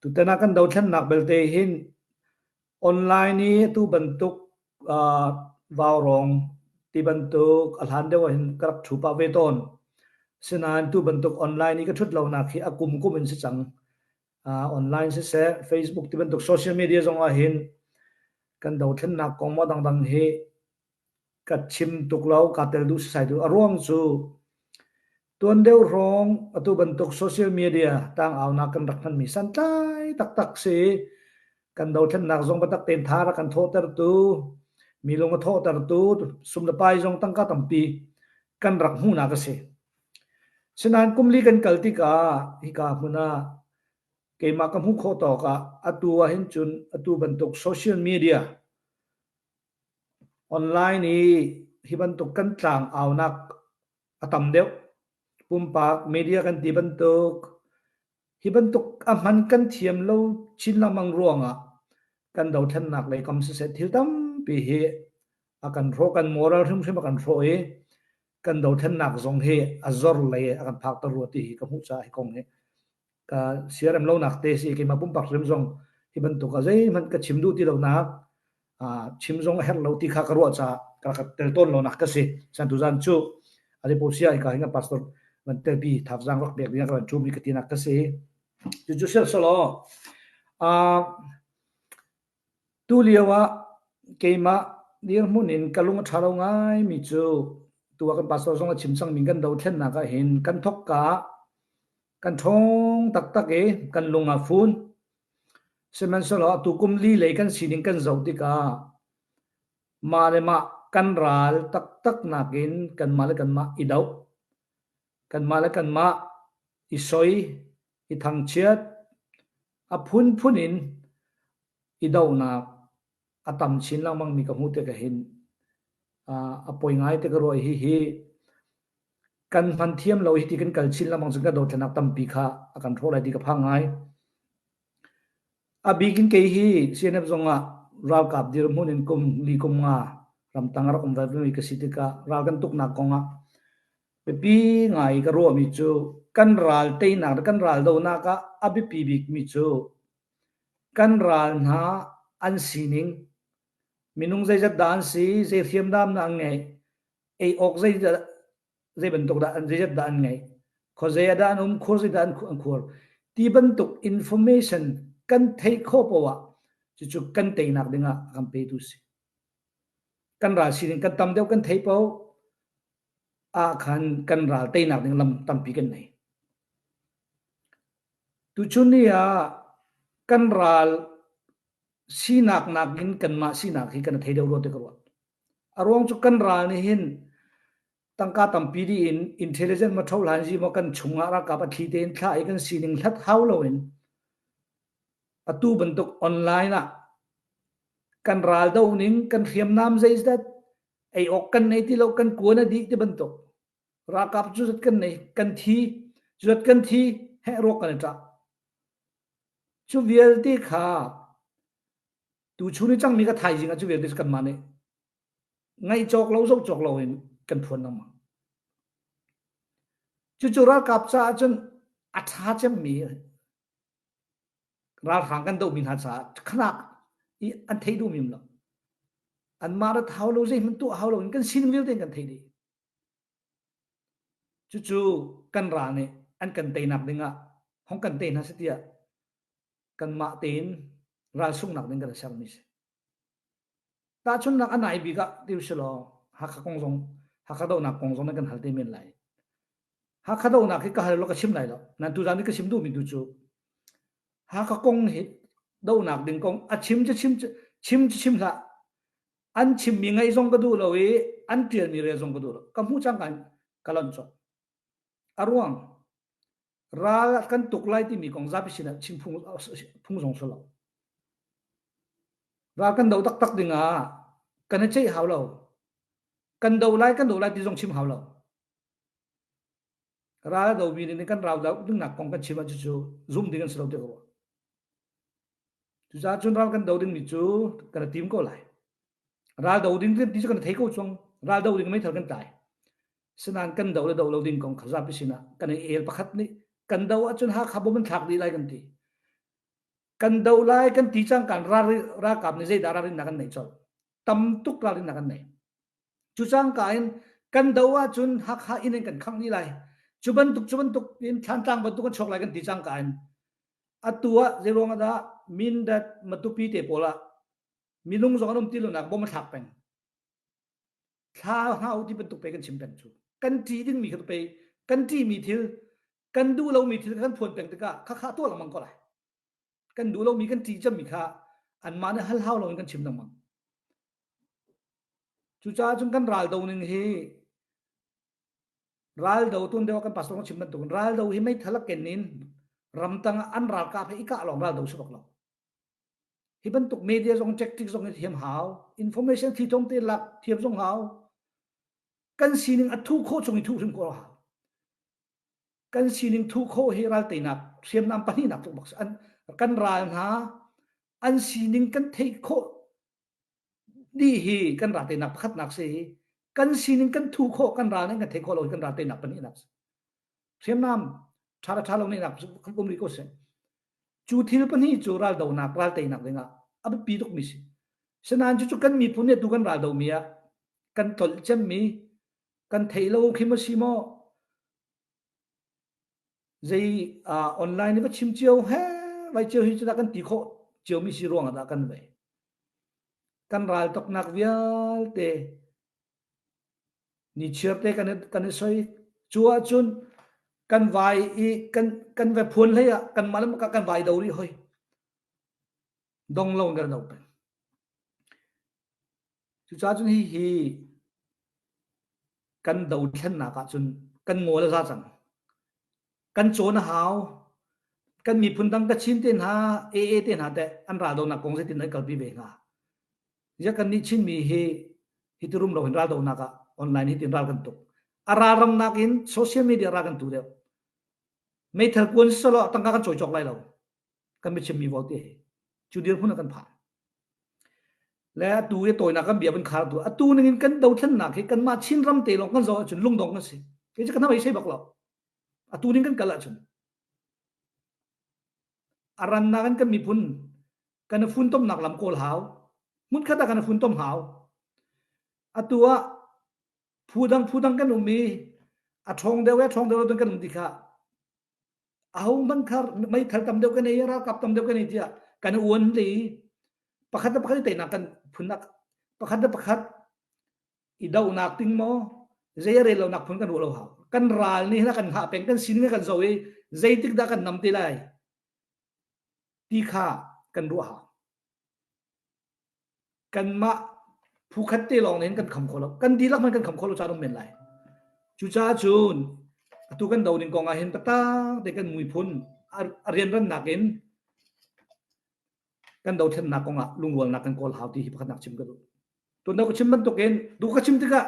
Tutan ah kan dothlennak belte hin online i atu bantuk uh, vaurawng ti bantuk a hlan deuh ah hin ka rak ṭhu pah ve tawn. Sinain tu bantuk online i ka ṭhut lonak hi a kum kum in si cang. Uh, online siseh, Facebook ti bantuk social media zong ah hin kan dothlennak kong maw dangdang hi ka chim tuk lo, kaa tel duh sisai tu. A ruang cu tuan deuh hrawng atu bantuk social media tang aunak kan rak hmanmi santlai taktak si. Kan dothlennak zong biatak tein tha rak kan thawhtertu, mi lung a thawhtertu, sum le pai zong tangka tampi kan rak hmuhnak a si. Sinain kum li kan kal tikah hika hmun ah keimah ka hmuh khawh tawk ah atu ah hin cun atu bantuk social media Online i hi bantuk kan tlang aunak a tam deuh. Pumpak media kan ti bantuk hi bantuk a hman kan thiam lo chin lengmang ruangah kan dothlennak lei kam siseh thil tampi hi a kan hrawh kan moral hrimhrim a kan hrawh i kan dothlennak zong hi a zor lei a kan phakter rua ti hi ka hmuh caah hi kong hi ka siarem lonak te si keimah pumpak hrim zong hi bantuk a zeihmanh ka chim duh ti lonak chim zong a herh lo ti kha ka ruah caah ka rak tel tawn lonak ka si san tuzan cu ade posia ka hinga pastor van telpi thakzang rak pek ding ka van chumi ka tinak ka si cu cu sel solo a tu lio ah keimah dirhmun in ka lung a tha lo ngai mi cu tu kan pastor zong a chim cang mi kan dothlennak ah hin kan thok ka Kan ṭhawng taktak i kan lung a fun. Sihmanhsehlaw atu kum li lei kan sining kan zoh tikah mah le mah kan ral taktak nakin kanmah le kanmah i doh, kanmah le kanmah i soi, i thangchiat, a phunphun in i dohnak a tam chin lengmang mi ka hmuh tikah hin a poi ngai te ka ruah i hihi kan hman thiam lo hi ti kan kal chin lengmang cun kan dothlennak tampi kha a kan hrawh lai ti ka phang ngai. A bik in kei hi CNF zong ah ralkap dirhmun in kum li kum nga ramtang a rak um ve mi ka si tikah ral kan tuknak kong ah biapi ngai ka ruahmi cu kan ral teinak le kan ral donak ah a biapi bikmi cu kan ral hna an sining minung zeizat dah an si zei hriamnam dah an ngeih ei awk zei zei bantuk dah an zeizat dah an ngeih khuazei ah dah an um khur zei dah an khuar ti bantuk information kan theih khawh poah cucu kan teinak dingah a kan petu si kan ral sining kan tam deuh kan thei paoh ah khan kan ral teinak ding lam tampi kan nei tuchun ni ah kan ral sinak nakin kanmah sinak hi kan thei deuh rua te ka ruat A ruang cu kan ral nih hin tangka tampi dih in intelligent ma tho hlan zi maw kan chungah ralkap a thli tein thlah i kan sining hlat hau loin atu bantuk online ah kan ral do ning kan hriamnam zeizat ei awk kan nei ti lo kan kuan a dih ti bantuk ralkap cu zat kan nei kan thi zat kan thi heh ruak kan i ṭah cu vialte kha Tuchun i cangmi ka thaizing ah cu vialte cu kanmah nih ngaih cawk lo zoh cawk lo in kan phuan lengmang. Cucu ralkap caah cun a ṭha cemmi ralhrang kan dohmi hna caah khanak i an theih duhmi um lo. Anmah rat hau lo zeihmanh tuah hau lo in kan sining vialte in kan theih dih. Cucu kan ral nih an kan teinak dingah hong kan tei hna seh tiah kanmah tein ral sunghnak ding kan i sermi si. Tahchunhnak a nai bik ah ti usilaw Hakha kong zong Hakha dohnak kong zong nan kan hal te men lai. Hakha dohnak hi ka hal lo ka chim lai lo. Nan tuzan i ka chim duhmi tu cu Hakha kong hi dohnak ding kong a chim cu chim chim cu chim hlah. An chimmi ngaih zong ka duh lo i an tialmi rel zong ka duh lo. Ka hmuh cang kan ka lonh cawk. A ruang Ral kan tuk lai timi kong zapi sinah chim phung, phung zong si lo. Ral kan do taktak dingah kan i ceih hau lo. Kan do lai, kan do lai ti zong chim hau lo. Ral a domi nih kan rau do dingnak kong kan chim ah cucu zum ding an si lo ti ka ruah. Cucaah cun ral kan do dingmi cu kan i tim ko lai. Ral do ding ti cu kan thei ko chung. Ral do ding meithal kan tlai. Sinain kan do le do lo ding kong kha zapi sinah kan i el pakhat nih kan do ahcun Hakha bom an thlak dih lai kan ti. Kan do lai kan ti cang kan ralkap nih zeidah ralrinnak kan neih colh. Tam tuk ralrinnak kan nei. Cu cangka in kan do ahcun Hakha inn in kan khangh dih lai. Cu bantuk cu bantuk in Thlantlang bantuk kan chuak lai kan ti cangka in atu ah zeiruang ah dah Mindat Matupi te pawl ah minung zong an um ti lonak bom a thlak peng. Thla hna u ti bantuk pe kan chim peng cu. Kan ṭih dingmi kha pe kan ṭihmi thil kan duh lomi thil kan phuan peng tikah khakha tuah lengmang ko lai. Kan duh lomi kan ṭih cemmi kha anmah nih hal hau loin kan chim lengmang. Cucaah cun kan ral do ning hi ral do tun deuh kan pastor chim bantukin ral do hi meithal a ken in ramtang ah an ralkap he i kah lawng ral do si bak lo. Hi bantuk media zong tactic zong hi thiam hau. Information thli thong te lak thiam zong hau. Kan sining a thu khawh chung i thu hrim khawh hau. Kan sining thu khawh hi ral teinak hriamnam pahnihnak tluk bak an kan ral hna an sining kan theih khawh dih hi kan ral teinak pakhatnak si kan sining kan thu khawh kan ral nih kan theih khawh lo kan ral teinak pahnihnak si hriamnam ṭha le ṭha lo nehnak kan um rih ko seh cu thil pahnih cu raldonak ral teinak dingah a biapi tukmi si sinain cucu kan miphun nih tu kan raldomi ah kan tlolh cemmi kan theih lo khi maw si maw zei online i va chim cio he vai cio hi cu dah kan ti khawh ciomi si ruangah dah kan vei kan ral toknak vialte Nichiar te kan i, kan i soi. Cu ahcun kan vai i kan kan va phuan hlei ah kan mah le mah kan vai do rih hoi. Dong lo in kan do peng. Cucaah cun hi hi kan dothlennak ahcun kan ngawl a za cang. Kan cawn a hau. Kan miphun dang Kachin te hna, AA te hna teh an raldonak kong zeitin an kalpi ve hnga. Ziah kan nih Chinmi hi hi ti rum lo hin raldonak ah online hi tin ral kan tuk. A ralramnak in social media ral kan tu deuh. Meithal kuan solo tangka kan cawi cawk lai lo. Kan biachimmi vialte hi. Cu dirhmun ah kan phan. Le atu i tawinak kan bia van khar tu atu ning in kan dothlennak hi kanmah Chin ram te lawng kan zoh ahcun lungdong kan si. Kei cu kan hmai sei bak lo. Atu ning kan kal ahcun a rannak in kan miphun kan i funtomnak lam kawl hau hmunkhat ah kan i funtom hau atu ah phu dang phu dang kan um i a ṭhawng deuh e ṭhawng deuh lo kan um ti kha aho hmanh kha meithal tam deuh kan ei ralkap tam deuh kan ei tiah kan i uan le pakhat le pakhat i teinak kan phunnak pakhat le pakhat i dohnak ting maw zei a rel lonak phun kan ruah lo hau kan ral nih hin a kan hngah peng kan sining kan zoh i zeitik dah kan nam te lai ti kha kan ruah hau. Kanmah phukhat te lawng nih kan kham kho lo. Kan dihlak hmanh kan kham kho lo caan um men lai. Cucaah cun atu kan do ning kong ah hin taktak te kan miphun a rianrannak in kan dothlennak kong ah lungrualnak kan kawl hau ti hi pakhatnak chim ka duh. Tun ka chim bantukin du ka chim tikah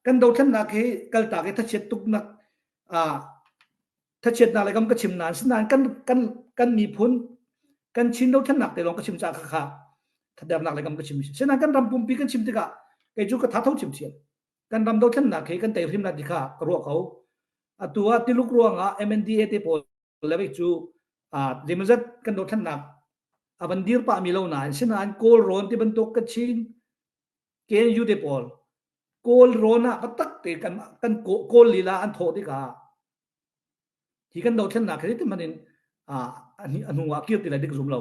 kan dothlennak hi kaltak i thachiat tuknak thachiatnak le kam ka chim nain sinain kan kan kan miphun kan Chin dothlennak te lawng ka chim caah kha kha thatdernak le kam ka chim sinain kan ram pumpi kan chim tikah kei cu ka tha tho chim thiam kan ram dothlennak hi kan tei hrim la ti kha ka ruah ko atu ah tiluk ruangah MNDA te pawl le cu zeimazat kan dothlennak a van dir pah mi lo nain sinain kawl rawn ti bantuk ka Chin KNU te pawl kawl rawn ah tak te kan kan kawl lila an thawh tikah hi kan dothlennak hi ti man in a hnu ah kir ti lai dik zum lo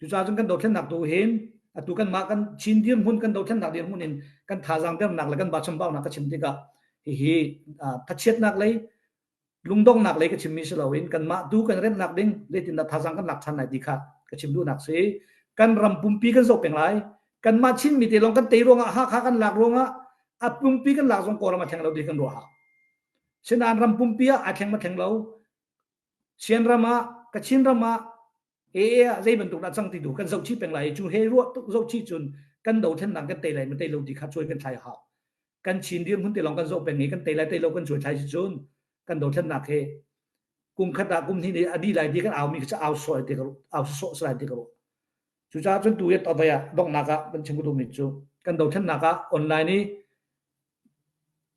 cucaah cun kan dothlennak tu hin atu kan mah kan Chin dirhmun kan dothlennak dirhmun in kan thazaang dernak le kan ba chambaunak ka chim tikah hihi thachiatnak lei lungdonghnak lei ka chimmi si loin kanmah tu kan remnak ding zeitindah thazaang kan lak ṭhan lai ti kha ka chim duhnak si kan ram pumpi kan zoh peng lai kanmah Chinmi te lawng kan tei ruangah Hakha kan lak ruangah a pumpi kan lak zong Kawlram a thleng lo ti kan ruah hau sinain ram pumpi ah a thleng ma thleng lo Sian ram ah Kachin ram ah AA ah zei bantuk dah cang ti tu kan zoh chih peng lai cu he ruah tuk zoh chih cun kan dothlennak kan tei lai ma tei lo ti kha cuai kan thlai hau kan Chin dirhmun te lawng kan zoh peng i kan tei lai tei lo kan cuai thlai si cun kan dothlennak he kum khat ah kum hnih nih a dih lai ti kan au mi kha au sawh ti ka au sawh lai ti ka ruah cucaah cun tu i tawai ah donghnak ah kan chim ka duhmi cu kan dothlennak ah online i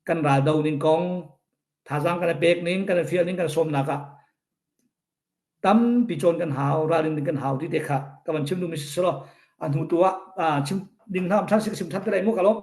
kan ral do ning kong thazaang kan i pek ning kan i fial ning kan i sawmnak ah. Tampi cawn kan hau, ralrin ding kan hau ti te kha ka van chim duhmi si selaw a hnu tu ah chim ding hna ṭhan si ka chim ṭhan te lai mu ka lawm.